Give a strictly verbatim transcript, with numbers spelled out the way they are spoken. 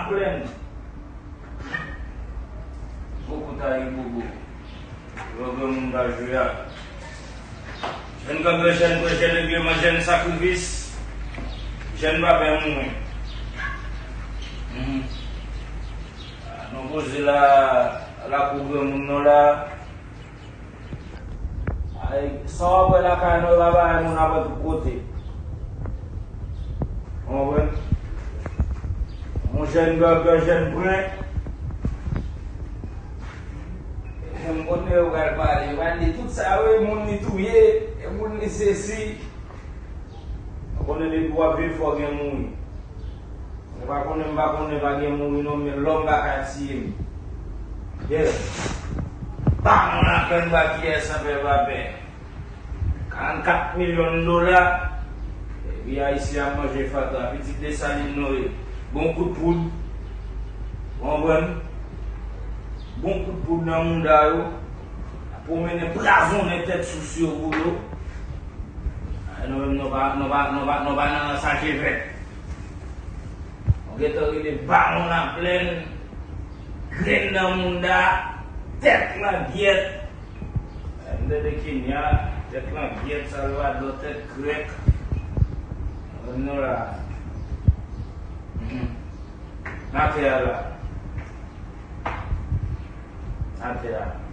Plèn. Bokou ta yi bobo. Yo gen moun ka jwe a. Jèn kanpe, jèn pran, jèn regleman, jèn sakrifis. Jèn pa pè mouri. Mhm. Nou poze la, lakou granmoun nou la. Ay, sa w ap wè lakay nou, yo pa bay moun apre tout kote. Ou konprann? Yon jèn gògò, jèn pran. M konnen yo pral pale, yo pral di tout sa, wi, moun li touye, e moun li sesi. Ou konnen depi w ap viv, fò gen mouri. Ou pa konnen, m pa konnen, pa gen mouri non, men lòm pa ka tiye m. Yeah. Bawon lapenn, ba kiyès anpè pa pè. Karannkat milyon dola. Epi Ayisyen ap manje fatra. Pitit Desalin nou ye. Bon kout poud. Ou konprann? Bon kout poud nan mouda yo. Pwomennen, blazonnen tèt sous yo pou yo. Ay, nou menm, nou pa, nou pa, nou pa, nou pa nan sa ki fèt. Nou gentan rele bawon laplèn, grenn nan mouda, tèt nan gyèt. Ay, m tande Kenya, tèt nan gyèt, Salvadò, tèt krèk. Nou menm, nou la. Mhm. Atè a la. Atè a.